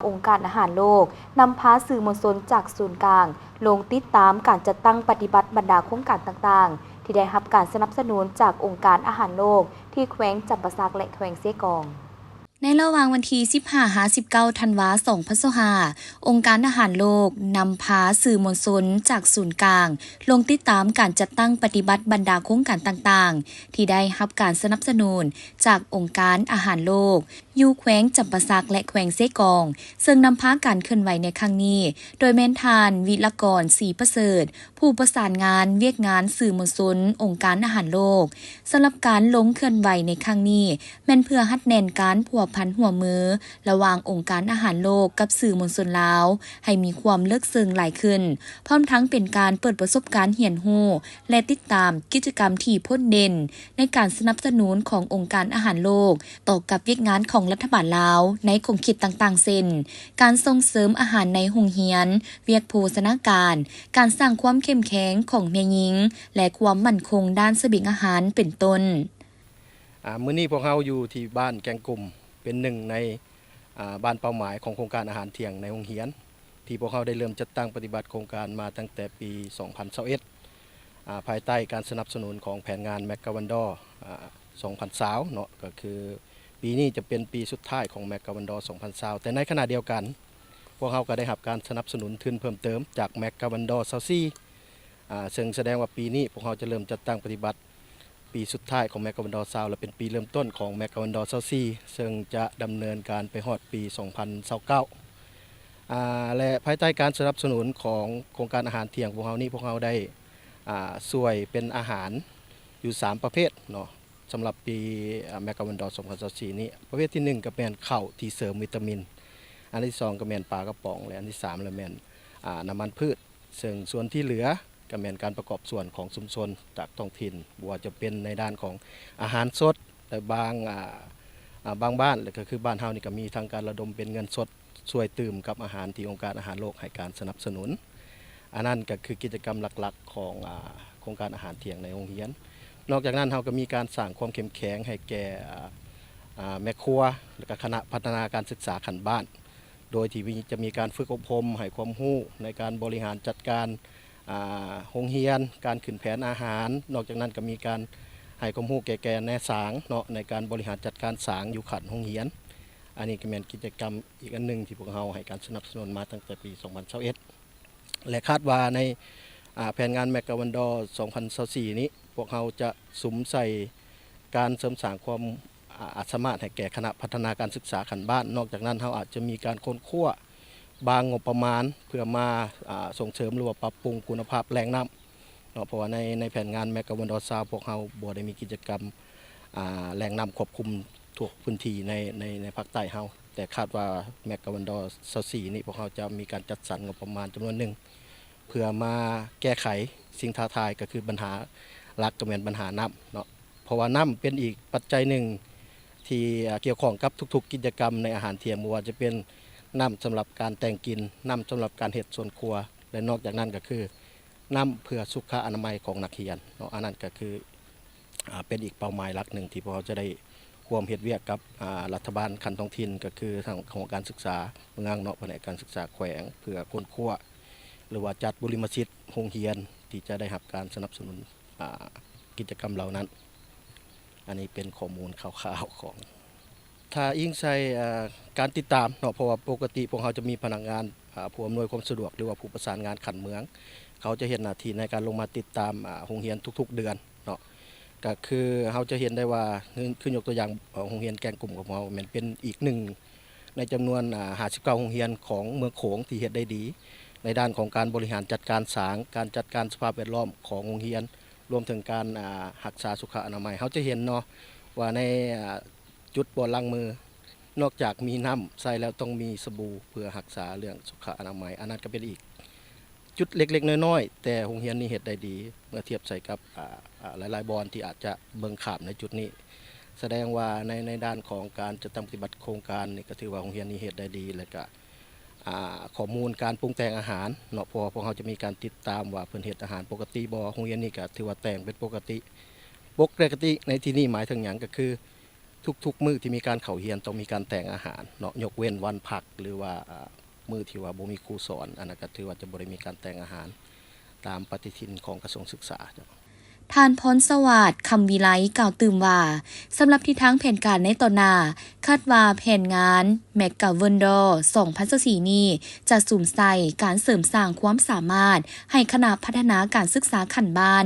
ອົງການອາຫານໂລກ ນຳພາສື່ມວນຊົນຈາກສູນກາງ ລົງຕິດຕາມການຈັດຕັ້ງປະຕິບັດບັນດາໂຄງການຕ່າງໆ ທີ່ໄດ້ຮັບການສະໜັບສະໜູນຈາກອົງການອາຫານໂລກ ທີ່ແຂວງຈຳປາສັກ ແລະ ແຂວງເຊກອງ. ໃນລະຫວ່າງວັນທີສິບຫ້າຫາສິບເກົ້າທັນວາສອງພັນຊາວຫ້າ ອົງການອາຫານໂລກ ນຳພາສື່ມວນຊົນຈາກສູນກາງ ລົງຕິດຕາມການຈັດຕັ້ງປະຕິບັດບັນດາໂຄງການຕ່າງໆ ທີ່ໄດ້ຮັບການສະໜັບສະໜູນຈາກອົງການອາຫານໂລກ ຢູ່ແຂວງຈຳປາສັກ ແລະ ແຂວງເຊກອງ, ເຊິ່ງນຳພາການເຄື່ອນໄຫວໃນຄັ້ງນີ້ ໂດຍແມ່ນທ່ານ ວິລະກອນ ສີປະເສີດ, ຜູ້ປະສານງານວຽກງານສື່ມວນຊົນອົງການອາຫານໂລກ. ສຳລັບການລົງເຄື່ອນໄຫວໃນຄັ້ງນີ້ ແມ່ນເພື່ອຮັດແໜ້ນການພົວພັນຮ່ວມມືລະຫວ່າງອົງການອາຫານໂລກກັບສື່ມວນຊົນລາວ ໃຫ້ມີຄວາມເລິກເຊິ່ງຫຼາຍຂຶ້ນ, ພ້ອມທັງເປັນການເປີດປະສົບການຮຽນຮູ້ ແລະ ຕິດຕາມກິດຈະກຳທີ່ພົ້ນເດັ່ນໃນການສະໜັບສະໜູນຂອງອົງການອາຫານໂລກ ຕໍ່ກັບວຽກງານຂອງລັດຖະບານລາວໃນຂົງເຂດຕ່າງໆ ເຊັ່ນ ການສົ່ງເສີມອາຫານໃນໂຮງຮຽນ, ວຽກໂພຊະນາການ, ການສ້າງຄວາມເຂັ້ມແຂງຂອງແມ່ຍິງ ແລະ ຄວາມໝັ້ນຄົງດ້ານສະບຽງອາຫານ ເປັນຕົ້ນ. ອາ ມື້ນີ້ພວກເຮົາຢູ່ທີ່ບ້ານແກ້ງກຸ່ມ ເປັນໜຶ່ງໃນ ອາ ບ້ານເປົ້າໝາຍຂອງໂຄງການອາຫານທ່ຽງໃນໂຮງຮຽນ ທີ່ພວກເຮົາໄດ້ເລີ່ມຈັດຕັ້ງປະຕິບັດໂຄງການມາຕັ້ງແຕ່ປີສອງພັນຊາວເອັດ ອາ ພາຍໃຕ້ການສະໜັບສະໜູນຂອງແຜນງານ McGovern-Dodd ອາ ສອງພັນຊາວເນາະ, ກໍຄືປີນີ້ຈະເປັນປີສຸດທ້າຍຂອງ McGovern-Dodd ສອງພັນຊາວ. ແຕ່ໃນຂະນະດຽວກັນ ພວກເຮົາກໍໄດ້ຮັບການສະໜັບສະໜູນທຶນເພີ່ມເຕີມຈາກ McGovern-Dodd ຊາວສີ່ ອາ ເຊິ່ງສະແດງວ່າປີນີ້ພວກເຮົາຈະເລີ່ມຈັດຕັ້ງປະຕິບັດ ປີສຸດທ້າຍຂອງ McGovern-Dodd ຊາວ ແລະ ເປັນປີເລີ່ມຕົ້ນຂອງ McGovern-Dodd ຊາວສີ່ ເຊິ່ງຈະດຳເນີນການໄປຮອດປີສອງພັນຊາວເກົ້າ ອາ ແລະ ພາຍໃຕ້ການສະໜັບສະໜູນຂອງໂຄງການອາຫານທ່ຽງພວກເຮົານີ້ ພວກເຮົາໄດ້ ອາ ຊ່ວຍເປັນອາຫານຢູ່ສາມປະເພດເນາະ ສຳລັບປີ ອາ McGovern-Dodd ສອງພັນຊາວສີ່ນີ້. ປະເພດທີໜຶ່ງກໍແມ່ນເຂົ້າທີ່ເສີມວິຕາມິນ, ອັນທີສອງກໍແມ່ນປາກະປ໋ອງ ແລະ ອັນທີສາມລະແມ່ນ ອາ ນ້ຳມັນພືດ. ເຊິ່ງສ່ວນທີ່ເຫຼືອກໍແມ່ນການປະກອບສ່ວນຂອງຊຸມຊົນຈາກທ້ອງຖິ່ນ, ບໍ່ວ່າຈະເປັນໃນດ້ານຂອງອາຫານສົດ ແລະ ບາງ ອາ ອາ ບາງບ້ານ ແລະ ກໍຄືບ້ານເຮົານີ້ກໍມີທັງການລະດົມເປັນເງິນສົດຊ່ວຍຕື່ມກັບອາຫານທີ່ອົງການອາຫານໂລກໃຫ້ການສະໜັບສະໜູນ. ອັນນັ້ນກໍຄືກິດຈະກຳຫຼັກໆຂອງ ອາ ໂຄງການອາຫານທ່ຽງໃນໂຮງຮຽນ. ນອກຈາກນັ້ນ ເຮົາກໍມີການສ້າງຄວາມເຂັ້ມແຂງໃຫ້ແກ່ ອາ ອາ ແມ່ຄົວ ແລະ ກໍຄະນະພັດທະນາການສຶກສາຂັ້ນບ້ານ ໂດຍທີ່ມີ ຈະມີການຝຶກອົບຮົມໃຫ້ຄວາມຮູ້ໃນການບໍລິຫານຈັດການ ອາ ໂຮງຮຽນ, ການຂຶ້ນແຜນອາຫານ. ນອກຈາກນັ້ນກໍມີການໃຫ້ຄວາມຮູ້ແກ່ ແກ່ນາຍສາງເນາະ ໃນການບໍລິຫານຈັດການສາງຢູ່ຂັ້ນໂຮງຮຽນ. ອັນນີ້ກໍແມ່ນກິດຈະກຳອີກອັນໜຶ່ງທີ່ພວກເຮົາໃຫ້ການສະໜັບສະໜູນມາຕັ້ງແຕ່ປີສອງພັນຊາວເອັດ ແລະ ຄາດວ່າໃນ ອາ ແຜນງານ McGovern-Dodd ສອງພັນຊາວສີ່ນີ້ ພວກເຮົາຈະສຸມໃສ່ການເສີມສ້າງຄວາມ ອາ ອາດສາມາດໃຫ້ແກ່ຄະນະພັດທະນາການສຶກສາຂັ້ນບ້ານ. ນອກຈາກນັ້ນ ເຮົາອາດຈະມີການຄົ້ນຄວ້າບາງງົບປະມານ ເພື່ອມາ ອາ ສົ່ງເສີມ ຫຼືວ່າປັບປຸງຄຸນນະພາບແຫຼ່ງນ້ຳເນາະ, ເພາະວ່າໃນ ໃນແຜນງານ McGovern-Dodd ຊາວ ພວກເຮົາບໍ່ໄດ້ມີກິດຈະກຳ ອາ ແຫຼ່ງນ້ຳຄວບຄຸມທົ່ວພື້ນທີ່ໃນ ໃນ ໃນພາກໃຕ້ເຮົາ. ແຕ່ຄາດວ່າ McGovern-Dodd ຊາວສີ່ນີ້ ພວກເຮົາຈະມີການຈັດສັນງົບປະມານຈຳນວນໜຶ່ງ ເພື່ອມາແກ້ໄຂສິ່ງທ້າທາຍ ກໍຄືບັນຫາຫຼັກກໍແມ່ນບັນຫານ້ຳເນາະ, ເພາະວ່ານ້ຳເປັນອີກປັດໄຈໜຶ່ງທີ່ ອາ ກ່ຽວຂ້ອງກັບທຸກໆກິດຈະກຳໃນອາຫານທ່ຽງ, ບໍ່ວ່າຈະເປັນນ້ຳສຳລັບການແຕ່ງກິນ, ນ້ຳສຳລັບການເຮັດສວນຄົວ ແລະ ນອກຈາກນັ້ນກໍຄືນ້ຳເພື່ອສຸຂະອະນາໄມຂອງນັກຮຽນເນາະ. ອັນນັ້ນກໍຄື ອາ ເປັນອີກເປົ້າໝາຍຫຼັກໜຶ່ງທີ່ພວກເຮົາຈະໄດ້ຮ່ວມເຮັດວຽກກັບ ອາ ລັດຖະບານຂັ້ນທ້ອງຖິ່ນ ກໍຄືທາງຫ້ອງການສຶກສາເມືອງເນາະ, ພະແນກການສຶກສາແຂວງ ເພື່ອຄົ້ນຄວ້າ ຫຼືວ່າຈັດບຸລິມະສິດໂຮງຮຽນທີ່ຈະໄດ້ຮັບການສະໜັບສະໜູນ ອາ ກິດຈະກຳເຫຼົ່ານັ້ນ. ອັນນີ້ເປັນຂໍ້ມູນຄ່າວໆຂອງ ຖ້າອີງໃສ່ ເອີ ການຕິດຕາມເນາະ, ເພາະວ່າປົກກະຕິພວກເຮົາຈະມີພະນັກງານ ອາ ຜູ້ອຳນວຍຄວາມສະດວກ ຫຼືວ່າຜູ້ປະສານງານຂັ້ນເມືອງ, ເຂົາຈະເຮັດໜ້າທີ່ໃນການລົງມາຕິດຕາມ ອາ ໂຮງຮຽນທຸກໆເດືອນເນາະ. ກໍຄືເຮົາຈະເຫັນໄດ້ວ່າ ຄື ຄືຍົກຕົວຢ່າງ ເອີ ໂຮງຮຽນແກ້ງກຸ່ມຂອງເຮົາ ແມ່ນເປັນອີກໜຶ່ງໃນຈຳນວນ ອາ ຫ້າສິບເກົ້າໂຮງຮຽນຂອງເມືອງໂຂງທີ່ເຮັດໄດ້ດີ ໃນດ້ານຂອງການບໍລິຫານຈັດການສາງ, ການຈັດການສະພາບແວດລ້ອມຂອງໂຮງຮຽນ, ລວມເຖິງການ ອາ ຮັກສາສຸຂະອະນາໄມ. ເຮົາຈະເຫັນເນາະວ່າໃນ ອາ ຈຸດບ່ອນລ້າງມື ນອກຈາກມີນ້ຳໃຊ້ແລ້ວ ຕ້ອງມີສະບູເພື່ອຮັກສາເລື່ອງສຸຂະອະນາໄມ. ອັນນັ້ນກໍເປັນອີກຈຸດເລັກໆນ້ອຍໆ, ແຕ່ໂຮງຮຽນນີ້ເຮັດໄດ້ດີເມື່ອທຽບໃສ່ກັບ ອາ ອາ ຫຼາຍໆບ່ອນທີ່ອາດຈະເບິ່ງຂ້າມໃນຈຸດນີ້. ສະແດງວ່າໃນ ໃນດ້ານຂອງການຈັດຕັ້ງປະຕິບັດໂຄງການນີ້ ກໍຖືວ່າໂຮງຮຽນນີ້ເຮັດໄດ້ດີ ແລະ ກະ ອາ ຂໍ້ມູນການປຸງແຕ່ງອາຫານເນາະ, ເພາະວ່າພວກເຮົາຈະມີການຕິດຕາມວ່າເພິ່ນເຮັດອາຫານປົກກະຕິບໍ່. ໂຮງຮຽນນີ້ກໍຖືວ່າແຕ່ງເປັນປົກກະຕິ. ປົກກະຕິໃນທີ່ນີ້ໝາຍເຖິງຫຍັງ? ກໍຄື ທຸກໆມື້ທີ່ມີການເຂົ້າຮຽນຕ້ອງມີການແຕ່ງອາຫານເນາະ ຍົກເວັ້ນວັນພັກ ຫຼືວ່າ ອາ ມື້ທີ່ວ່າບໍ່ມີຄູສອນ ອັນນັ້ນກໍຖືວ່າຈະບໍ່ໄດ້ມີການແຕ່ງອາຫານຕາມປະຕິທິນຂອງກະຊວງສຶກສາ. ທ່ານ ພອນສະຫວາດ ຄຳວິໄລ ກ່າວຕື່ມວ່າ ສຳລັບທິດທາງແຜນການໃນຕໍ່ໜ້າ ຄາດວ່າແຜນງານ ແມັກກາເວີນດໍ ສອງພັນຊາວສີ່ນີ້ ຈະສຸມໃສ່ການເສີມສ້າງຄວາມສາມາດໃຫ້ຄະນະພັດທະນາການສຶກສາຂັ້ນບ້ານ.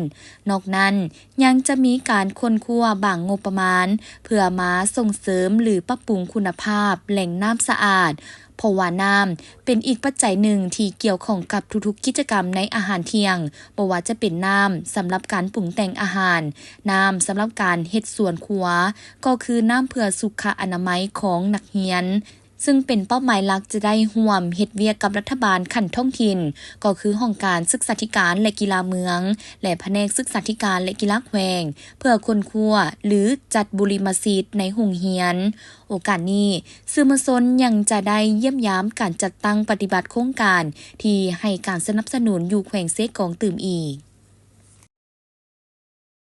ນອກນັ້ນ ຍັງຈະມີການຄົ້ນຄວ້າບາງງົບປະມານ ເພື່ອມາສົ່ງເສີມ ຫຼື ປັບປຸງຄຸນນະພາບແຫຼ່ງນ້ຳສະອາດ ເພາະວ່ານ້ຳເປັນອີກປັດໄຈໜຶ່ງທີ່ກ່ຽວຂ້ອງກັບທຸກໆກິດຈະກຳໃນອາຫານທ່ຽງ, ບໍ່ວ່າຈະເປັນນ້ຳສຳລັບການປຸງແຕ່ງອາຫານ, ນ້ຳສຳລັບການເຮັດສວນຄົວ, ກໍຄືນ້ຳເພື່ອສຸຂະອະນາໄມຂອງນັກຮຽນ. ຊຶ່ງເປັນເປົ້າໝາຍຫຼັກຈະໄດ້ຮ່ວມເຮັດວຽກກັບລັດຖະບານຂັ້ນທ້ອງຖິ່ນ ກໍຄືຫ້ອງການສຶກສາທິການ ແລະ ກິລາເມືອງ ແລະ ພະແນກສຶກສາທິການ ແລະ ກິລາແຂວງ ເພື່ອຄົ້ນຄວ້າ ຫຼື ຈັດບຸລິມະສິດໃນໂຮງຮຽນ. ໂອກາດນີ້ ສື່ມວນຊົນຍັງຈະໄດ້ຢ້ຽມຢາມການຈັດຕັ້ງປະຕິບັດໂຄງການທີ່ໃຫ້ການສະໜັບສະໜູນຢູ່ແຂວງເຊກອງຕື່ມອີກ.